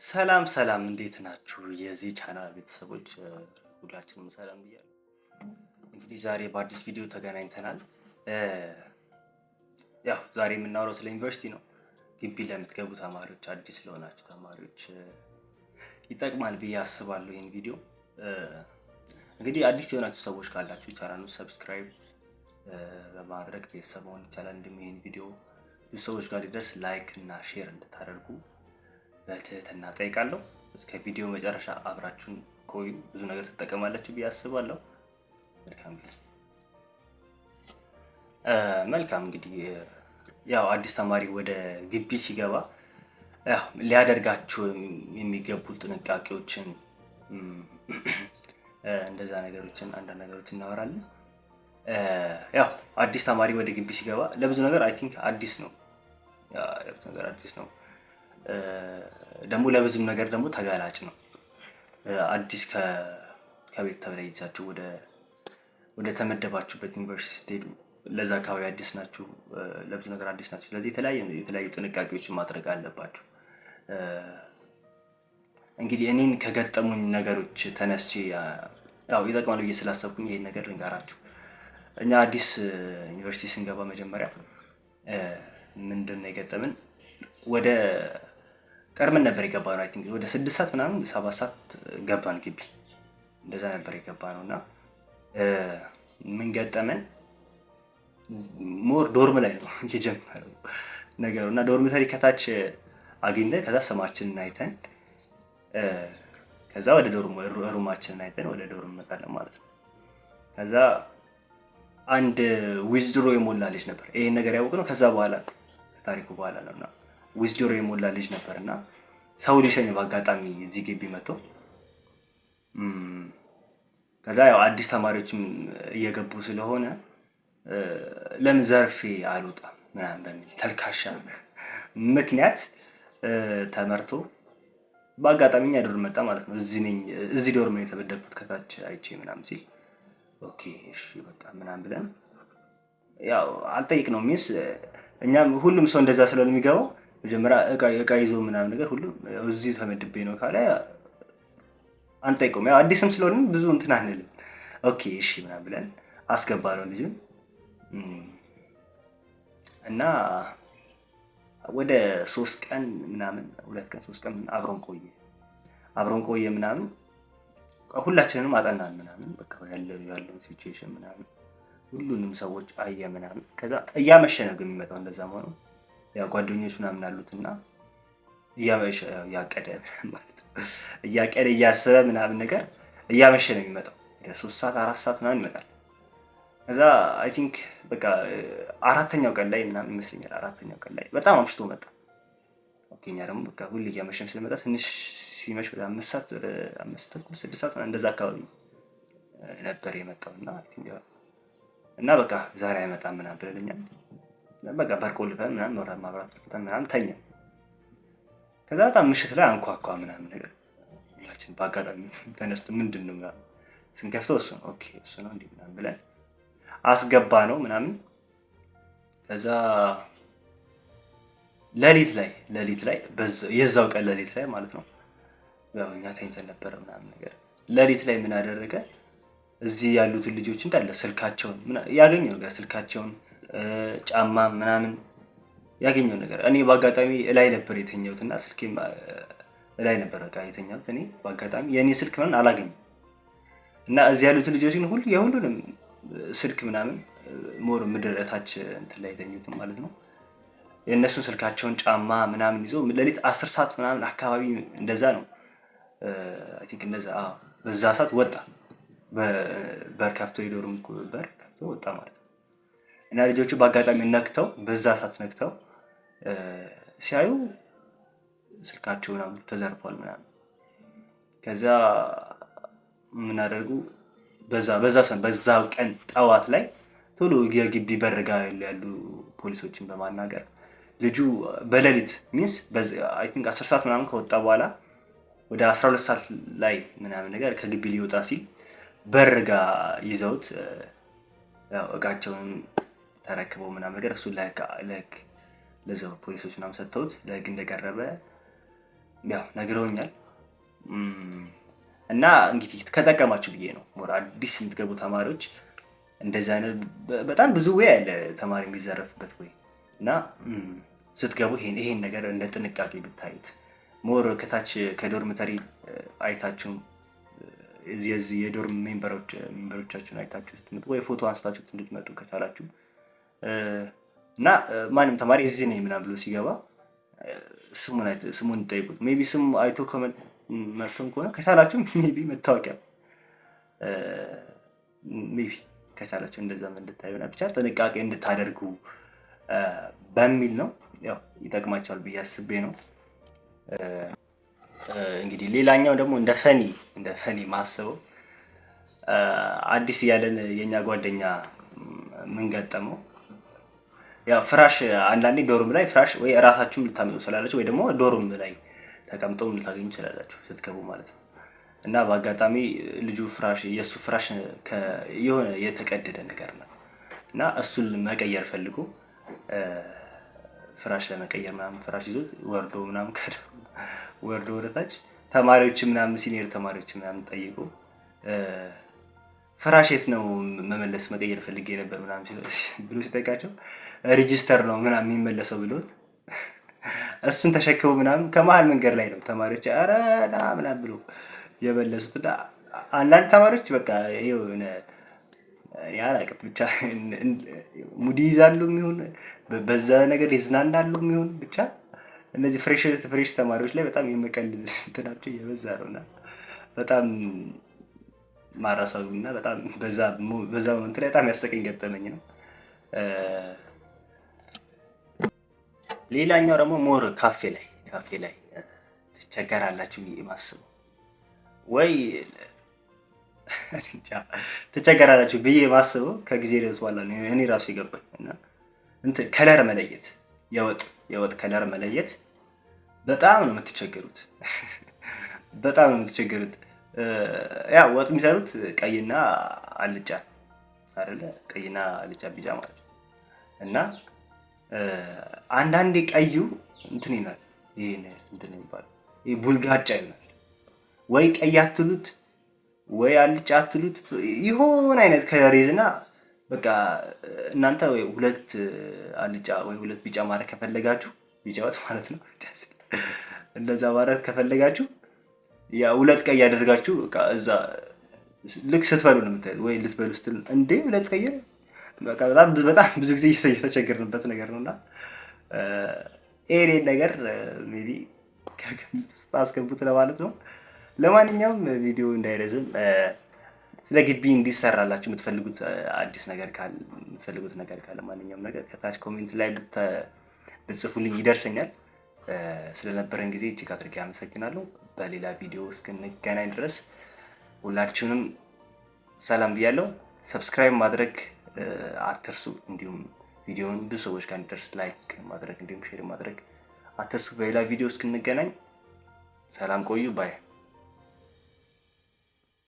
ሰላም ሰላም፣ እንዴት ናችሁ? የዚህ ቻናል ቤተሰቦች ሁላችንም ሰላም ብያለሁ። እንግዲህ ዛሬ በአዲስ ቪዲዮ ተገናኝተናል። ያው ዛሬ የምናወራው ስለ ዩኒቨርሲቲ ነው። ግቢ ለምትገቡ ተማሪዎች፣ አዲስ ለሆናችሁ ተማሪዎች ይጠቅማል ብዬ አስባለሁ ይህን ቪዲዮ። እንግዲህ አዲስ የሆናችሁ ሰዎች ካላችሁ ቻናሉን subscribe በማድረግ ቤተሰብ መሆን ይቻላል። እንዲሁም ይህን ቪዲዮ ብዙ ሰዎች ጋር ሊደርስ like እና share እንድታደርጉ በትህትና ጠይቃለሁ። እስከ ቪዲዮ መጨረሻ አብራችሁን ቆዩ። ብዙ ነገር ትጠቀማላችሁ ብዬ አስባለሁ። መልካም ጊዜ። መልካም፣ እንግዲህ ያው አዲስ ተማሪ ወደ ግቢ ሲገባ ያው ሊያደርጋቸው የሚገቡ ጥንቃቄዎችን፣ እንደዛ ነገሮችን፣ አንዳንድ ነገሮችን እናወራለን። ያው አዲስ ተማሪ ወደ ግቢ ሲገባ ለብዙ ነገር I think አዲስ ነው። ለብዙ ነገር አዲስ ነው። ደግሞ ለብዙም ነገር ደግሞ ተጋላጭ ነው። አዲስ ከቤት ተለይታችሁ ወደ ተመደባችሁበት ዩኒቨርሲቲ ስትሄዱ ለዛ አካባቢ አዲስ ናችሁ፣ ለብዙ ነገር አዲስ ናችሁ። ስለዚህ የተለያዩ ጥንቃቄዎችን ማድረግ አለባችሁ። እንግዲህ እኔን ከገጠሙኝ ነገሮች ተነስቼ ያው ይጠቅማል ብዬ ስላሰብኩኝ ይሄን ነገር ልንገራችሁ። እኛ አዲስ ዩኒቨርሲቲ ስንገባ መጀመሪያ ምንድን ነው የገጠምን? ወደ ቀድመን ነበር የገባነው። I think ወደ 6 ሰዓት ምናምን 7 ሰዓት ገባን ግቢ፣ እንደዛ ነበር የገባነው። እና ምን ገጠመን? More dorm ላይ ነው የጀመረው ነገሩ። እና dormitory ከታች አግኝተን፣ ከዛ ስማችንን አይተን፣ ከዛ ወደ dorm room ኣችንን አይተን ወደ dorm እንመጣለን ማለት ነው። ከዛ አንድ withdraw የሞላ ልጅ ነበር። ይሄን ነገር ያወቅነው ከዛ በኋላ፣ ከታሪኩ በኋላ ነው። እና withdraw የሞላ ልጅ ነበር እና ሰው ሊሸኝ በአጋጣሚ እዚህ ግቢ መጥቶ፣ ከዛ ያው አዲስ ተማሪዎችም እየገቡ ስለሆነ ለምን ዘርፌ አልወጣም ምናምን በሚል ተልካሻ ምክንያት ተመርቶ በአጋጣሚ እኛ dorm መጣ ማለት ነው። እዚህ ነኝ፣ እዚህ dorm ነው የተመደብኩት ከታች አይቼ ምናምን ሲል okay እሺ በቃ ምናምን ብለን ያው አልጠይቅነው። Means እኛም ሁሉም ሰው እንደዛ ስለሆነ የሚገባው መጀመሪያ እቃ ይዞ ምናምን ነገር ሁሉም እዚህ ተመድቤ ነው ካለ አንጠይቀውም። ያው አዲስም ስለሆነ ብዙ እንትን አንልም። Okay እሺ ምናምን ብለን አስገባነው ልጁን። እና ወደ 3 ቀን ምናምን፣ 2 ቀን 3 ቀን አብሮን ቆየ። አብሮን ቆየ ምናምን፣ ሁላችንንም አጠናን ምናምን፣ በቃ ያለው situation ምናምን ሁሉንም ሰዎች አየ ምናምን። ከዛ እያመሸ ነው ግን የሚመጣው። እንደዛ ሆኖ ያው ጓደኞች ምናምን አሉትና እያመሸ እያቀደ ማለት እያቀደ እያሰበ ምናምን ነገር እያመሸ ነው የሚመጣው። ወደ 3 ሰዓት 4 ሰዓት ምናምን ይመጣል። ከዛ I think በቃ አራተኛው ቀን ላይ ምናምን ይመስለኛል፣ አራተኛው ቀን ላይ በጣም አምሽቶ መጣ። Okay እኛ ደግሞ በቃ ሁሌ እያመሸም ስለመጣ ትንሽ ሲመሽ ወደ 5 ሰዓት፣ ወደ 5:30፣ 6 ሰዓት እንደዛ አካባቢ ነበር የመጣው። እና በቃ ዛሬ አይመጣም ምናምን ብለን እኛም በቃ በር ቆልፈን ምናምን ማብራት አጥፍተን ምናምን ተኛ። ከዛ በጣም ምሽት ላይ አንኳኳ ምናምን ነገር። ሁላችን በአጋጣሚ ተነስቶ ምንድን ነው ምናምን ስንከፍተው እሱ ነው። Okay እሱ ነው እንዲህ ምናምን ብለን አስገባነው ምናምን። ከዛ ሌሊት ላይ የዛው ቀን ሌሊት ላይ ማለት ነው፣ ያው እኛ ተኝተን ነበር ምናምን ነገር፣ ሌሊት ላይ ምን አደረገ? እዚህ ያሉትን ልጆች እንዳለ ስልካቸውን፣ ያገኘው ነገር፣ ስልካቸውን፣ ጫማ ምናምን ያገኘው ነገር። እኔ በአጋጣሚ እላይ ነበር የተኛሁት እና ስልኬም እላይ ነበር በቃ የተኛሁት። እኔ በአጋጣሚ የእኔ ስልክ ምናምን አላገኘም። እና እዚህ ያሉትን ልጆች ግን ሁሉ የሁሉንም ስልክ ምናምን፣ more ምድር እታች እንትን ላይ የተኙትን ማለት ነው፣ የእነሱን ስልካቸውን፣ ጫማ ምናምን ይዞ ሌሊት 10 ሰዓት ምናምን አካባቢ እንደዛ ነው I think፣ እንደዛ በዛ ሰዓት ወጣ። በር ከፍቶ፣ የ dorm በር ከፍቶ ወጣ ማለት ነው። እና ልጆቹ በአጋጣሚ ነክተው፣ በዛ ሰዓት ነክተው ሲያዩ ስልካቸው ምናምን ተዘርፏል ምናምን። ከዛ ምን አደርጉ? በዛው ቀን ጠዋት ላይ ቶሎ የግቢ በር ጋር ያሉ ፖሊሶችን በማናገር ልጁ በሌሊት means I think 10 ሰዓት ምናምን ከወጣ በኋላ ወደ 12 ሰዓት ላይ ምናምን ነገር ከግቢ ሊወጣ ሲል በር ጋር ይዘውት ያው እቃቸውን ተረክበው ምናምን ነገር እሱ ለህግ ለዛው ፖሊሶች ምናምን ሰጥተውት ለህግ እንደቀረበ ያው ነግረውኛል። እና እንግዲህ ከጠቀማችሁ ብዬ ነው። More አዲስ የምትገቡ ተማሪዎች እንደዚህ አይነት በጣም ብዙ way አለ ተማሪ የሚዘረፍበት way። እና ስትገቡ ይሄን ነገር እንደ ጥንቃቄ ብታዩት፣ more ከታች ከ dormitory አይታችሁም የዚህ የ dorm member ኦቻችሁን አይታችሁ ስትመጡ ወይ ፎቶ አንስታችሁ እንድትመጡ ከቻላችሁ እና ማንም ተማሪ እዚህ ነኝ ምናምን ብሎ ሲገባ ስሙን ጠይቁት። Maybe ስሙ አይቶ መጥቶም ከሆነ ከቻላችሁ maybe መታወቂያ maybe ከቻላችሁ እንደዛም እንድታዩ ብቻ ጥንቃቄ እንድታደርጉ በሚል ነው። ያው ይጠቅማቸዋል ብዬ አስቤ ነው። እንግዲህ ሌላኛው ደግሞ እንደ funny ማስበው አዲስ እያለን የኛ ጓደኛ ምን ገጠመው? ያው ፍራሽ አንዳንዴ dorm ላይ ፍራሽ ወይ እራሳችሁም ልታመጡ ትችላላችሁ ወይ ደግሞ dorm ላይ ተቀምጠውም ልታገኙ ትችላላችሁ ስትገቡ ማለት ነው። እና በአጋጣሚ ልጁ ፍራሽ የእሱ ፍራሽ የሆነ የተቀደደ ነገር ነው እና እሱን መቀየር ፈልጎ ፍራሽ ለመቀየር ምናምን ፍራሽ ይዞት ወርዶ ምናምን ወርዶ ወደታች ተማሪዎች ምናምን senior ተማሪዎች ምናምን ጠይቆ ፍራሽ የት ነው መመለስ መቀየር ፈልጌ ነበር ምናምን ብሎ ሲጠይቃቸው register ነው ምናምን የሚመለሰው ብሎት እሱን ተሸክመው ምናምን ከመሀል መንገድ ላይ ነው ተማሪዎች ኧረ ና ምናምን ብሎ የመለሱት። እና አንዳንድ ተማሪዎች በቃ የሆነ እኔ አላውቅም ብቻ mood ይይዛሉ የሚሆን በዛ ነገር ይዝናናሉ የሚሆን ብቻ እነዚህ fresh ተማሪዎች ላይ በጣም የመቀለድ እንትናቸው እየበዛ ነው። እና በጣም ማራሳዊ እና በጣም በዛ moment ላይ በጣም ያስቀኝ ገጠመኝ ነው። ሌላኛው ደግሞ more ካፌ ላይ ትቸገራላችሁ ብዬ ማስበው ወይ ትቸገራላችሁ ብዬ ማስበው ከጊዜ ደርስ በኋላ እኔ ራሱ የገባኝ እና እንትን color መለየት፣ የወጥ color መለየት በጣም ነው የምትቸገሩት። በጣም ነው የምትቸገሩት። ያ ወጥ የሚሰሩት ቀይና አልጫ አይደለ? ቀይና አልጫ ቢጫ ማለት ነው። እና አንዳንዴ ቀዩ እንትን ይላል፣ ይሄን እንትን የሚባለው ይሄ ቡልጋጫ ይሆናል። ወይ ቀይ አትሉት ወይ አልጫ አትሉት፣ የሆነ አይነት color ይዝና በቃ እናንተ ወይ ሁለት አልጫ ወይ ሁለት ቢጫ ማድረግ ከፈለጋችሁ፣ ቢጫ ወጥ ማለት ነው። እንደዛ ማድረግ ከፈለጋችሁ ያ ሁለት ቀይ ያደርጋችሁ በቃ እዛ ልክ ስትበሉ ነው የምታዩት። ወይ ልትበሉ ስትል እንዴ ሁለት ቀይ፣ በቃ በጣም በጣም ብዙ ጊዜ እየተቸገርንበት ነገር ነውና ይሄን ነገር maybe ከግምት ውስጥ አስገቡት ለማለት ነው። ለማንኛውም ቪዲዮ እንዳይረዝም ስለ ግቢ እንዲሰራላችሁ የምትፈልጉት አዲስ ነገር ካለ፣ የምትፈልጉት ነገር ካለ ማንኛውም ነገር ከታች comment ላይ ብትጽፉልኝ ይደርሰኛል። ስለነበረን ጊዜ እጅግ አድርጌ አመሰግናለሁ። በሌላ ቪዲዮ እስክንገናኝ ድረስ ሁላችሁንም ሰላም ብያለሁ። Subscribe ማድረግ አትርሱ። እንዲሁም ቪዲዮውን ብዙ ሰዎች ጋር እንዲደርስ like ማድረግ እንዲሁም share ማድረግ አትርሱ። በሌላ ቪዲዮ እስክንገናኝ ሰላም ቆዩ። Bye።